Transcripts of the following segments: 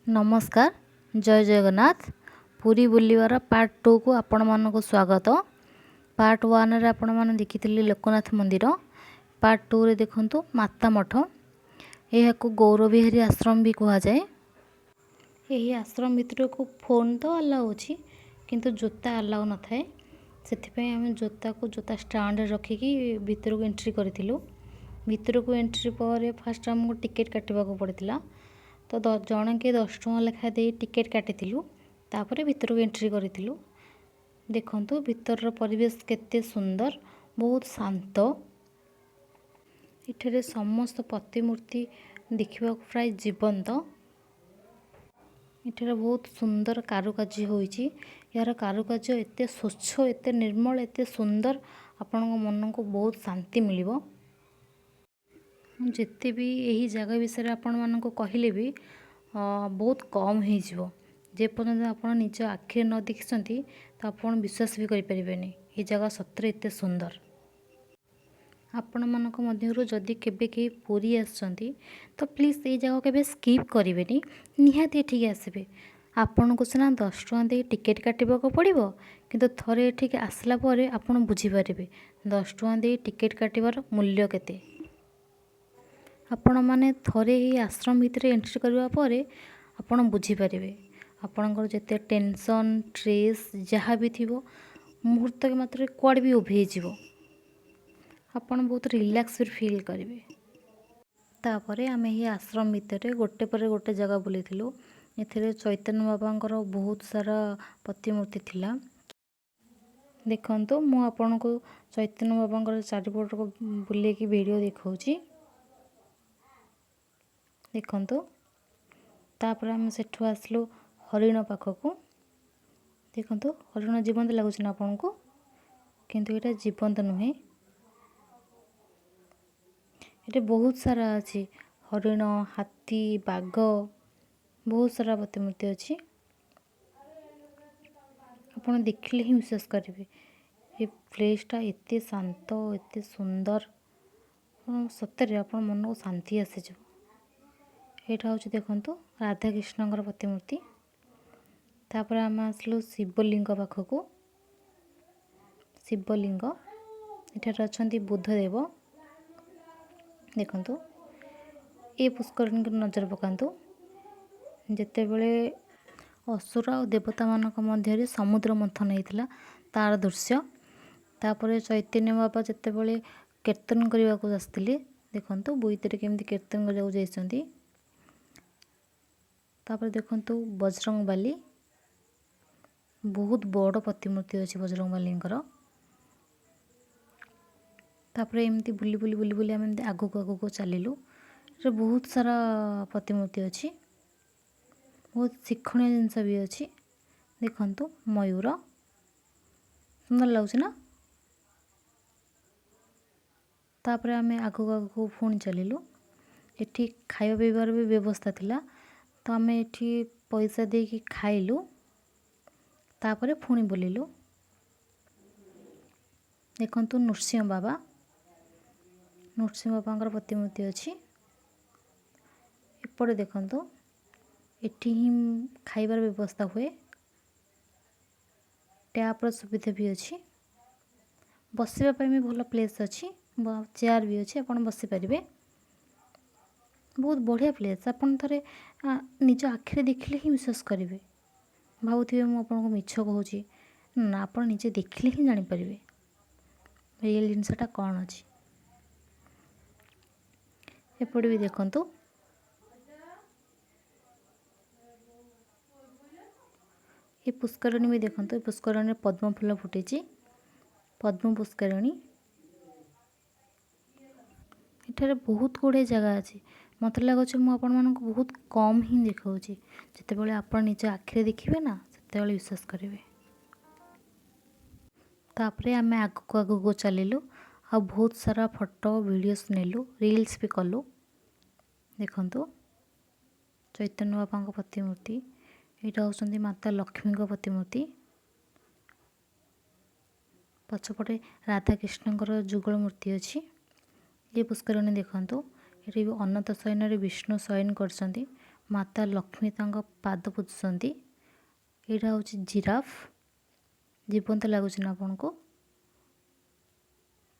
ନମସ୍କାର, ଜୟ ଜଗନ୍ନାଥ। ପୁରୀ ବୁଲିବାର ପାର୍ଟ 2କୁ ଆପଣମାନଙ୍କୁ ସ୍ୱାଗତ। ପାର୍ଟ 1ରେ ଆପଣମାନେ ଦେଖିଥିଲେ ଲୋକନାଥ ମନ୍ଦିର। ପାର୍ଟ 2ରେ ଦେଖନ୍ତୁ ମାତା ମଠ। ଏହାକୁ ଗୌରବିହାରୀ ଆଶ୍ରମ ବି କୁହାଯାଏ। ଏହି ଆଶ୍ରମ ଭିତରକୁ ଫୋନ୍ ତ ଆଲାଉ ଅଛି, କିନ୍ତୁ ଜୋତା ଆଲାଉ ନଥାଏ। ସେଥିପାଇଁ ଆମେ ଜୋତାକୁ ଜୋତା ଷ୍ଟାଣ୍ଡରେ ରଖିକି ଭିତରକୁ ଏଣ୍ଟ୍ରି କରିଥିଲୁ। ଭିତରକୁ ଏଣ୍ଟ୍ରି ପରେ ଫାଷ୍ଟ ଆମକୁ ଟିକେଟ୍ କାଟିବାକୁ ପଡ଼ିଥିଲା। ତ ଜଣକେ 10 ଟଙ୍କା ଲେଖାଏଁ ଦେଇ ଟିକେଟ୍ କାଟିଥିଲୁ, ତାପରେ ଭିତରକୁ ଏଣ୍ଟ୍ରି କରିଥିଲୁ। ଦେଖନ୍ତୁ ଭିତରର ପରିବେଶ କେତେ ସୁନ୍ଦର, ବହୁତ ଶାନ୍ତ। ଏଠାରେ ସମସ୍ତ ପ୍ରତିମୂର୍ତ୍ତି ଦେଖିବାକୁ ପ୍ରାୟ ଜୀବନ୍ତ। ଏଠାରେ ବହୁତ ସୁନ୍ଦର କାରୁକାର୍ଯ୍ୟ ହୋଇଛି। ଏହାର କାରୁକାର୍ଯ୍ୟ ଏତେ ସ୍ୱଚ୍ଛ, ଏତେ ନିର୍ମଳ, ଏତେ ସୁନ୍ଦର, ଆପଣଙ୍କ ମନକୁ ବହୁତ ଶାନ୍ତି ମିଳିବ। ମୁଁ ଯେତେ ବି ଏହି ଜାଗା ବିଷୟରେ ଆପଣମାନଙ୍କୁ କହିଲେ ବି ବହୁତ କମ୍ ହେଇଯିବ। ଯେପର୍ଯ୍ୟନ୍ତ ଆପଣ ନିଜ ଆଖିରେ ନ ଦେଖିଛନ୍ତି, ତ ଆପଣ ବିଶ୍ୱାସ ବି କରିପାରିବେନି ଏ ଜାଗା ସତରେ ଏତେ ସୁନ୍ଦର। ଆପଣମାନଙ୍କ ମଧ୍ୟରୁ ଯଦି କେବେ କେହି ପୁରୀ ଆସିଛନ୍ତି, ତ ପ୍ଲିଜ୍ ଏଇ ଜାଗା କେବେ ସ୍କିପ୍ କରିବେନି, ନିହାତି ଏଠିକି ଆସିବେ। ଆପଣଙ୍କୁ ସିନା 10 ଟଙ୍କା ଦେଇ ଟିକେଟ୍ କାଟିବାକୁ ପଡ଼ିବ, କିନ୍ତୁ ଥରେ ଏଠିକି ଆସିଲା ପରେ ଆପଣ ବୁଝିପାରିବେ 10 ଟଙ୍କା ଦେଇ ଟିକେଟ୍ କାଟିବାର ମୂଲ୍ୟ କେତେ। ଆପଣମାନେ ଥରେ ଏହି ଆଶ୍ରମ ଭିତରେ ଏଣ୍ଟ୍ରି କରିବା ପରେ ଆପଣ ବୁଝିପାରିବେ। ଆପଣଙ୍କର ଯେତେ ଟେନସନ୍, ଷ୍ଟ୍ରେସ୍ ଯାହା ବି ଥିବ, ମୁହୂର୍ତ୍ତକ ମାତ୍ରରେ କୁଆଡ଼େ ବି ଉଭେଇଯିବ। ଆପଣ ବହୁତ ରିଲାକ୍ସ ବି ଫିଲ୍ କରିବେ। ତାପରେ ଆମେ ଏହି ଆଶ୍ରମ ଭିତରେ ଗୋଟେ ପରେ ଗୋଟେ ଜାଗା ବୁଲିଥିଲୁ। ଏଥିରେ ଚୈତନ୍ୟ ବାବାଙ୍କର ବହୁତ ସାରା ପ୍ରତିମୂର୍ତ୍ତି ଥିଲା। ଦେଖନ୍ତୁ, ମୁଁ ଆପଣଙ୍କୁ ଚୈତନ୍ୟ ବାବାଙ୍କର ଚାରିପଟକୁ ବୁଲେଇକି ଭିଡ଼ିଓ ଦେଖାଉଛି, ଦେଖନ୍ତୁ। ତାପରେ ଆମେ ସେଠୁ ଆସିଲୁ ହରିଣ ପାଖକୁ। ଦେଖନ୍ତୁ, ହରିଣ ଜୀବନ୍ତ ଲାଗୁଛି ନା ଆପଣଙ୍କୁ? କିନ୍ତୁ ଏଇଟା ଜୀବନ୍ତ ନୁହେଁ। ଏଠି ବହୁତ ସାରା ଅଛି, ହରିଣ, ହାତୀ, ବାଘ, ବହୁତ ସାରା ପ୍ରତିମୂର୍ତ୍ତି ଅଛି। ଆପଣ ଦେଖିଲେ ହିଁ ବିଶ୍ୱାସ କରିବେ, ଏ ପ୍ଲେସ୍ଟା ଏତେ ଶାନ୍ତ, ଏତେ ସୁନ୍ଦର, ସତରେ ଆପଣ ମନକୁ ଶାନ୍ତି ଆସିଯିବ। ଏଇଟା ହେଉଛି, ଦେଖନ୍ତୁ, ରାଧାକୃଷ୍ଣଙ୍କର ପ୍ରତିମୂର୍ତ୍ତି। ତାପରେ ଆମେ ଆସିଲୁ ଶିବଲିଙ୍ଗ ପାଖକୁ। ଶିବଲିଙ୍ଗ ଏଠାରେ ଅଛନ୍ତି ବୁଦ୍ଧଦେବ। ଦେଖନ୍ତୁ, ଏ ପୁଷ୍କରିଣୀକୁ ନଜର ପକାନ୍ତୁ। ଯେତେବେଳେ ଅସୁର ଆଉ ଦେବତାମାନଙ୍କ ମଧ୍ୟରେ ସମୁଦ୍ର ମନ୍ଥନ ହେଇଥିଲା, ତାର ଦୃଶ୍ୟ। ତାପରେ ଚୈତନ୍ୟ ବାବା ଯେତେବେଳେ କୀର୍ତ୍ତନ କରିବାକୁ ଆସିଥିଲେ, ଦେଖନ୍ତୁ ବୋଇତରେ କେମିତି କୀର୍ତ୍ତନ କରିବାକୁ ଯାଇଛନ୍ତି। ତାପରେ ଦେଖନ୍ତୁ ବଜରଙ୍ଗବାଲି, ବହୁତ ବଡ଼ ପ୍ରତିମୂର୍ତ୍ତି ଅଛି ବଜରଙ୍ଗବାଲିଙ୍କର। ତାପରେ ଏମିତି ବୁଲି ବୁଲି ବୁଲି ବୁଲି ଆମେ ଏମିତି ଆଗକୁ ଆଗକୁ ଚାଲିଲୁ। ଏଠାରେ ବହୁତ ସାରା ପ୍ରତିମୂର୍ତ୍ତି ଅଛି, ବହୁତ ଶିକ୍ଷଣୀୟ ଜିନିଷ ବି ଅଛି। ଦେଖନ୍ତୁ ମୟୂର, ସୁନ୍ଦର ଲାଗୁଛି ନା? ତାପରେ ଆମେ ଆଗକୁ ଆଗକୁ ପୁଣି ଚାଲିଲୁ। ଏଠି ଖାଇବା ପିଇବାର ବି ବ୍ୟବସ୍ଥା ଥିଲା, ତ ଆମେ ଏଠି ପଇସା ଦେଇକି ଖାଇଲୁ। ତାପରେ ପୁଣି ବୁଲିଲୁ। ଦେଖନ୍ତୁ ନୃସିଂହ ବାବା, ନୃସିଂହ ବାବାଙ୍କର ପ୍ରତିମୂର୍ତ୍ତି ଅଛି। ଏପଟେ ଦେଖନ୍ତୁ, ଏଠି ହିଁ ଖାଇବାର ବ୍ୟବସ୍ଥା ହୁଏ। ଟ୍ୟାପ୍ର ସୁବିଧା ବି ଅଛି। ବସିବା ପାଇଁ ବି ଭଲ ପ୍ଲେସ୍ ଅଛି, ଚେୟାର ବି ଅଛି, ଆପଣ ବସିପାରିବେ। ବହୁତ ବଢ଼ିଆ ପ୍ଲେସ୍। ଆପଣ ଥରେ ନିଜ ଆଖିରେ ଦେଖିଲେ ହିଁ ବିଶ୍ୱାସ କରିବେ। ଭାବୁଥିବେ ମୁଁ ଆପଣଙ୍କୁ ମିଛ କହୁଛି। ନା, ଆପଣ ନିଜେ ଦେଖିଲେ ହିଁ ଜାଣିପାରିବେ ରିଏଲ୍ ଜିନିଷଟା କ'ଣ ଅଛି। ଏପଟେ ବି ଦେଖନ୍ତୁ। ଏ ପୁଷ୍କରିଣୀ ବି ଦେଖନ୍ତୁ। ଏ ପୁଷ୍କରିଣୀରେ ପଦ୍ମ ଫୁଲ ଫୁଟିଛି, ପଦ୍ମ ପୁଷ୍କରିଣୀ। ଏଠାରେ ବହୁତ ଗୁଡ଼ିଏ ଜାଗା ଅଛି। ମୋତେ ଲାଗୁଛି ମୁଁ ଆପଣମାନଙ୍କୁ ବହୁତ କମ୍ ହିଁ ଦେଖାଉଛି। ଯେତେବେଳେ ଆପଣ ନିଜ ଆଖିରେ ଦେଖିବେ ନା, ସେତେବେଳେ ବିଶ୍ୱାସ କରିବେ। ତାପରେ ଆମେ ଆଗକୁ ଆଗକୁ ଚାଲିଲୁ ଆଉ ବହୁତ ସାରା ଫଟୋ, ଭିଡ଼ିଓସ୍ ନେଲୁ, ରିଲ୍ସ ବି କଲୁ। ଦେଖନ୍ତୁ ଚୈତନ୍ୟ ବାବାଙ୍କ ପ୍ରତିମୂର୍ତ୍ତି। ଏଇଟା ହେଉଛନ୍ତି ମାତା ଲକ୍ଷ୍ମୀଙ୍କ ପ୍ରତିମୂର୍ତ୍ତି। ପଛପଟେ ରାଧାକୃଷ୍ଣଙ୍କର ଯୁଗଳ ମୂର୍ତ୍ତି ଅଛି। ଏ ପୁଷ୍କରିଣୀ ଦେଖନ୍ତୁ, ଏଠି ବି ଅନନ୍ତ ଶୟନରେ ବିଷ୍ଣୁ ଶୟନ କରିଛନ୍ତି। ମାତା ଲକ୍ଷ୍ମୀ ତାଙ୍କ ପାଦ ପୋଛୁଛନ୍ତି। ଏଇଟା ହେଉଛି ଜିରାଫ। ଜୀବନ୍ତ ଲାଗୁଛି ନା ଆପଣଙ୍କୁ?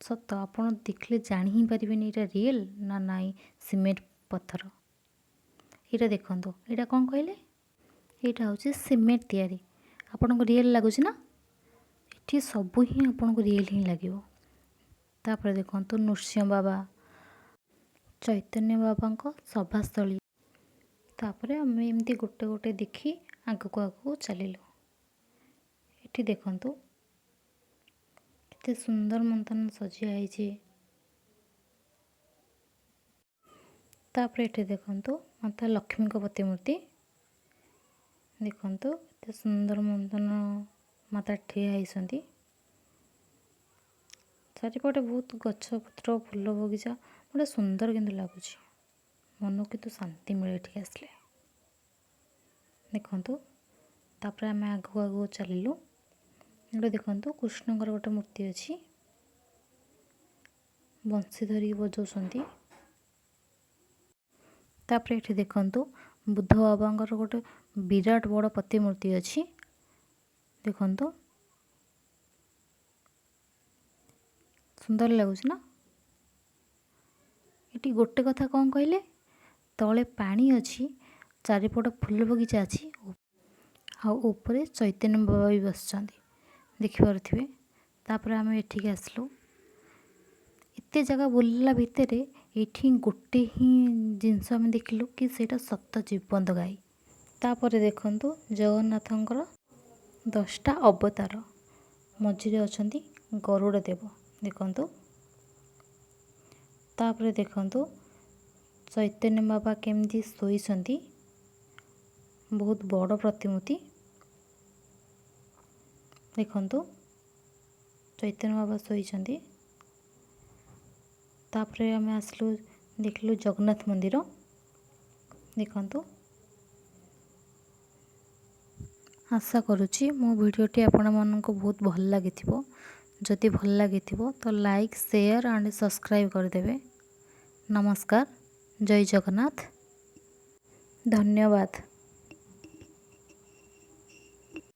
ସତ, ଆପଣ ଦେଖିଲେ ଜାଣି ହିଁ ପାରିବେନି ଏଇଟା ରିଏଲ୍ ନା ନାଇଁ ସିମେଣ୍ଟ ପଥର। ଏଇଟା ଦେଖନ୍ତୁ, ଏଇଟା କ'ଣ କହିଲେ? ଏଇଟା ହେଉଛି ସିମେଣ୍ଟ ତିଆରି। ଆପଣଙ୍କୁ ରିଏଲ୍ ଲାଗୁଛି ନା? ଏଠି ସବୁ ହିଁ ଆପଣଙ୍କୁ ରିଏଲ୍ ହିଁ ଲାଗିବ। ତାପରେ ଦେଖନ୍ତୁ ନୃସିଂହ ବାବା, ଚୈତନ୍ୟ ବାବାଙ୍କ ସଭାସ୍ଥଳୀ। ତାପରେ ଆମେ ଏମିତି ଗୋଟେ ଗୋଟେ ଦେଖି ଆଗକୁ ଆଗକୁ ଚାଲିଲୁ। ଏଠି ଦେଖନ୍ତୁ କେତେ ସୁନ୍ଦର ମନ୍ଥନ ସଜା ହେଇଛି। ତାପରେ ଏଠି ଦେଖନ୍ତୁ ମାତା ଲକ୍ଷ୍ମୀଙ୍କ ପ୍ରତିମୂର୍ତ୍ତି। ଦେଖନ୍ତୁ କେତେ ସୁନ୍ଦର ମନ୍ଥନ ମାତା ଠିଆ ହେଇଛନ୍ତି। ଚାରିପଟେ ବହୁତ ଗଛପତ୍ର, ଫୁଲ ବଗିଚା, ଗୋଟେ ସୁନ୍ଦର କିନ୍ତୁ ଲାଗୁଛି। ମନକୁ କିନ୍ତୁ ଶାନ୍ତି ମିଳେ ଏଠିକି ଆସିଲେ। ଦେଖନ୍ତୁ, ତାପରେ ଆମେ ଆଗକୁ ଆଗକୁ ଚାଲିଲୁ। ଏଠି ଦେଖନ୍ତୁ କୃଷ୍ଣଙ୍କର ଗୋଟେ ମୂର୍ତ୍ତି ଅଛି, ବଂଶୀ ଧରିକି ବଜାଉଛନ୍ତି। ତାପରେ ଏଠି ଦେଖନ୍ତୁ ବୁଦ୍ଧ ବାବାଙ୍କର ଗୋଟେ ବିରାଟ ବଡ଼ ପ୍ରତିମୂର୍ତ୍ତି ଅଛି। ଦେଖନ୍ତୁ ସୁନ୍ଦର ଲାଗୁଛି ନା? ଏଠି ଗୋଟେ କଥା କ'ଣ କହିଲେ, ତଳେ ପାଣି ଅଛି, ଚାରିପଟ ଫୁଲ ବଗିଚା ଅଛି, ଆଉ ଉପରେ ଚୈତନ୍ୟ ବାବା ବି ବସିଛନ୍ତି, ଦେଖିପାରୁଥିବେ। ତାପରେ ଆମେ ଏଠିକି ଆସିଲୁ। ଏତେ ଜାଗା ବୁଲିଲା ଭିତରେ ଏଇଠି ଗୋଟେ ହିଁ ଜିନିଷ ଆମେ ଦେଖିଲୁ କି ସେଇଟା ସତ ଜୀବନ୍ତ ଗାଈ। ତାପରେ ଦେଖନ୍ତୁ ଜଗନ୍ନାଥଙ୍କର 10ଟା ଅବତାର, ମଝିରେ ଅଛନ୍ତି ଗରୁଡ଼ ଦେବ। ଦେଖନ୍ତୁ। ତାପରେ ଦେଖନ୍ତୁ ଚୈତନ୍ୟ ବାବା କେମିତି ଶୋଇଛନ୍ତି, ବହୁତ ବଡ଼ ପ୍ରତିମୂର୍ତ୍ତି। ଦେଖନ୍ତୁ ଚୈତନ୍ୟ ବାବା ଶୋଇଛନ୍ତି। ତାପରେ ଆମେ ଆସିଲୁ, ଦେଖିଲୁ ଜଗନ୍ନାଥ ମନ୍ଦିର। ଦେଖନ୍ତୁ, ଆଶା କରୁଛି ମୋ ଭିଡ଼ିଓଟି ଆପଣମାନଙ୍କୁ ବହୁତ ଭଲ ଲାଗିଥିବ। ଯଦି ଭଲ ଲାଗିଥିବ ତ ଲାଇକ୍, ସେୟାର ଆଣ୍ଡ ସବସ୍କ୍ରାଇବ୍ କରିଦେବେ। ନମସ୍କାର, ଜୟ ଜଗନ୍ନାଥ, ଧନ୍ୟବାଦ।